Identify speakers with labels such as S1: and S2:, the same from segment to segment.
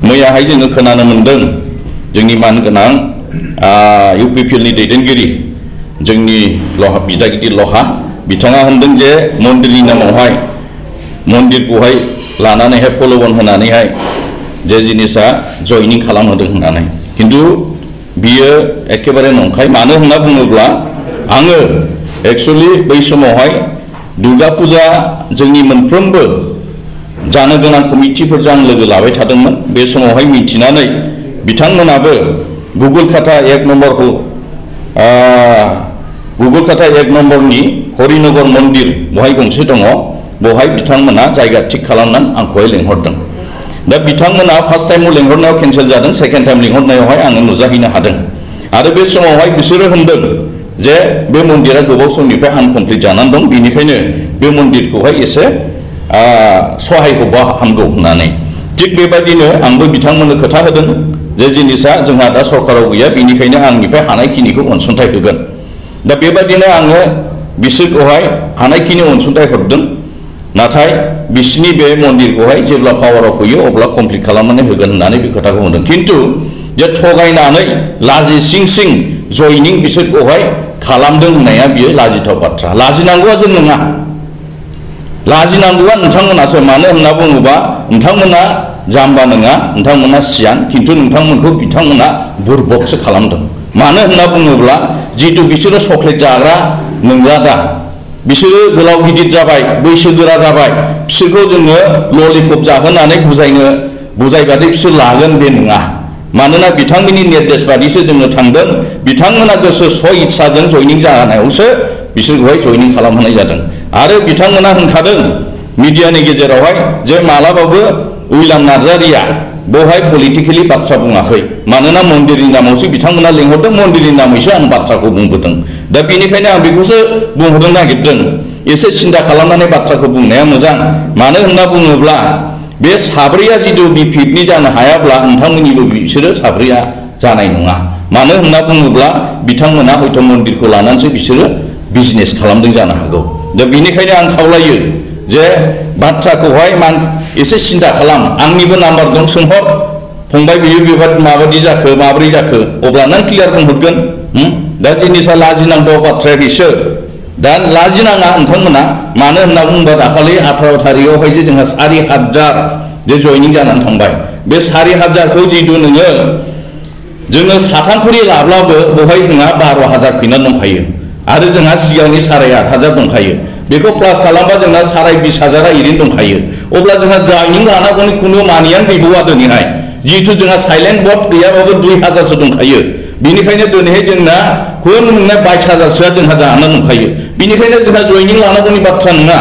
S1: मैयाहाय जोङो खोनानो मोनदों जोंनि मानगोनां UPPL नि दैदेनगिरि जोंनि लहा बिदा गिदिर लहा बिथाङा होनदों जे मन्दिरनि नामावहाय मन्दिरखौहाय लानानैहाय फल'बन होनानैहाय जे जिनिसा जयनिं खालामहोदों होननानै किन्तु बियो एकेबारे नंखाय मानो होनना बुङोब्ला आङो एक्चुअली बै समावहाय दुर्गा फुजा जोंनि मोनफ्रोमबो जानो गोनां कमिटिफोरजों आं लोगो लाबाय थादोंमोन बे समावहाय मिथिनानै बिथांमोनाबो गुगल खाता 1 नम्बरखौ गुगल खाता 1 नम्बरनि हरिनगर मन्दिर बहाय गंसे दङ बहाय बिथांमोना जायगा थिक खालामनानै आंखौहाय लेंहरदों दा बिथांमोना फार्स्ट टाइम लेंहरनायाव केन्सेल जादों सेकेन्ड टाइम लेंहरनायावहाय आङो नुजाहैनो हादों आरो बे समावहाय बिसोरो होनदों जे बे मन्दिरा गोबाव समनिफ्राय आनकमप्लिट जानानै दं बेनिखायनो बे मन्दिरखौहाय एसे सहाय होबा हामगौ होननानै थिग बेबायदिनो आंबो बिथांमोननो खोथा होदों जे जिनिसा जोंहा दा सरकाराव गैया बेनिखायनो आंनिफ्राय हानायखिनिखौ अनसुंथाइ होगोन दा बेबायदिनो आङो बिसोरखौहाय हानायखिनि अनसुंथाइ हरदों नाथाय बिसिनि बे मन्दिरखौहाय जेब्ला पावाराव फैयो अब्ला कमप्लिट खालामनानै होगोन होननानै बे खोथाखौ बुंदों किन्तु जे थगायनानै लाजि सिं सिं जयनिं बिसोरखौहाय खालामदों होननाया बियो लाजिथाव बाथ्रा लाजिनांगौआ जों नङा लाजिनांगौआ नोंथांमोनासो मानो होनना बुङोबा नोंथांमोना जाम्बा नङा नोंथांमोना सियान किन्तु नोंथांमोनखौ बिथांमोना बुरबकसो खालामदों मानो होनना बुङोब्ला जितु बिसोरो चक्लेट जाग्रा नंला दा बिसोरो गोलाव गिदिर जाबाय बैसोगोरा जाबाय बिसोरखौ जोङो ललिपप जाहोनानै बुजायबादि बिसोर लागोन बे नङा मानोना बिथांमोननि निर्देश बादिसो जोङो थांदों बिथांमोना गोसो स्व इच्छाजों जयनिं जानायावसो बिसोरखौहाय जयनिं खालामहोनाय जादों आरो बिथांमोना होनखादों मिडियानि गेजेरावहाय जे मालाबाबो उइलाम नार्जारिया बेवहाय पलिटिकेलि बाथ्रा बुङाखै मानोना मन्दिरनि नामावसो बिथांमोना लेंहरदों मन्दिरनि नामैसो आं बाथ्राखौ बुंबोदों दा बेनिखायनो आं बेखौसो बुंहरनो नागिरदों एसे सिन्था खालामनानै बाथ्राखौ बुंनाया मोजां मानो होनना बुङोब्ला बे साब्रैया जितु बिपिएफनि जानो हायाब्ला नोंथांमोननिबो बिसोरो साब्रैया जानाय नङा मानो होनना बुङोब्ला बिथांमोना हयथ' मन्दिरखौ लानानैसो बिसोरो बिजनेस खालामदों जानो हागौ दा बेनिखायनो आं खावलायो जे बाथ्राखौहाय एसे सिन्था खालाम आंनिबो नाम्बार दं सोंहर फंबाय बियो बेबादि माबादि जाखो माब्रै जाखो अब्ला नों क्लियार बुंहरगोन दा जिनिसा लाजिनांगौ बाथ्राया बिसोर दा लाजिनाङा नोंथांमोना मानो होनना बुङोबा दाखालि 18 थारिखआवहाय जे जोंहा 4,000 जे जयनिं जानानै थांबाय बे 4,000खौ जितु जोङो साथामखरि लाब्लाबो बेवहाय जोंहा 12,000 फैना दंखायो आरो जोंहा सिगांनि 8,500 दंखायो बेखौ प्लास खालामबा जोंहा 20,000 ओरैनो दंखायो अब्ला जोंहा जयनिं लानांगौनि खुनु मानियानो गैबावा दिनैहाय जितु जोंहा साइलेन्ट बट गैयाबाबो 2,000सो दंखायो बेनिखायनो दिनैहाय जोंना खुनु नोंना 22,000सोआ जोंहा जानानै दंखायो बेनिखायनो जोंहा जयनिं लानांगौनि बाथ्रा नङा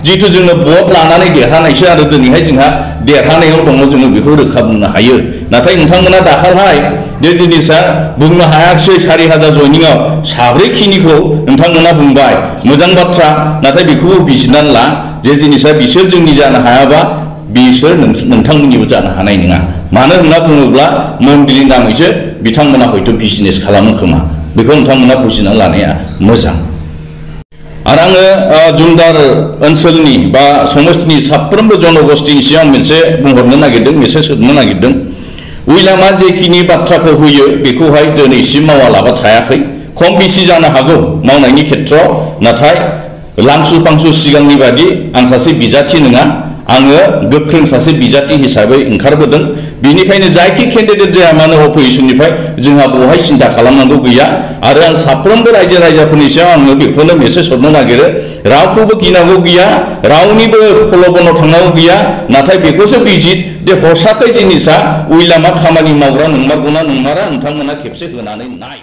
S1: जितु जोङो बट लानानै देरहानायसो आरो दिनैहाय जोंहा देरहानायाव दङ जोङो बेखौ रोखा बुंनो हायो नाथाय नोंथांमोना दाखालहाय जे जिनिसा बुंनो हायाखिसै 4,000 जयनिंआव साब्रैखिनिखौ नोंथांमोना बुंबाय मोजां बाथ्रा नाथाय बेखौबो बिजिरनानै ला जे जिनिसा बिसोर जोंनि जानो हायाबा बिसोर नोंथांमोननिबो जानो हानाय नङा मानो होनना बुङोब्ला मन्दिरनि नामैसो बिथांमोना हयथ' बिजनेस खालामो खोमा बेखौ नोंथांमोना बुजिना लानाया मोजां आरो आङो जुमदार ओनसोलनि बा समस्तिनि साफ्रोमबो जनगोष्ठीनि सिगां मोनसे बुंहरनो नागिरदों मेसेज होनो नागिरदों उइलामा जेखिनि बाथ्राखौ होयो बेखौहाय दिनैसिम मावालाबा थायाखै खम बेसि जानो हागौ मावनायनि खेत्रआव नाथाय लांसु फांसु सिगांनि बादि आं सासे बिजाथि नङा आङो गोख्रों सासे बिजाथि हिसाबै ओंखारबोदों बेनिखायनो जायखि केन्डिडेट जाया मानो अपोजिशननिफ्राय जोंहा बेवहाय सिन्था खालामनांगौ गैया आरो आं साफ्रोमबो रायजो राजाफोरनि सायाव आङो बेखौनो मेसेज हरनो नागिरो रावखौबो गिनांगौ गैया रावनिबो प्रल'भनाव थांनांगौ गैया नाथाय बेखौसो बिजित दे हरसाखै जिनिसा उइलामा खामानि मावग्रा नंमारगौना नंमारा नोंथांमोना खेबसे होनानै नाय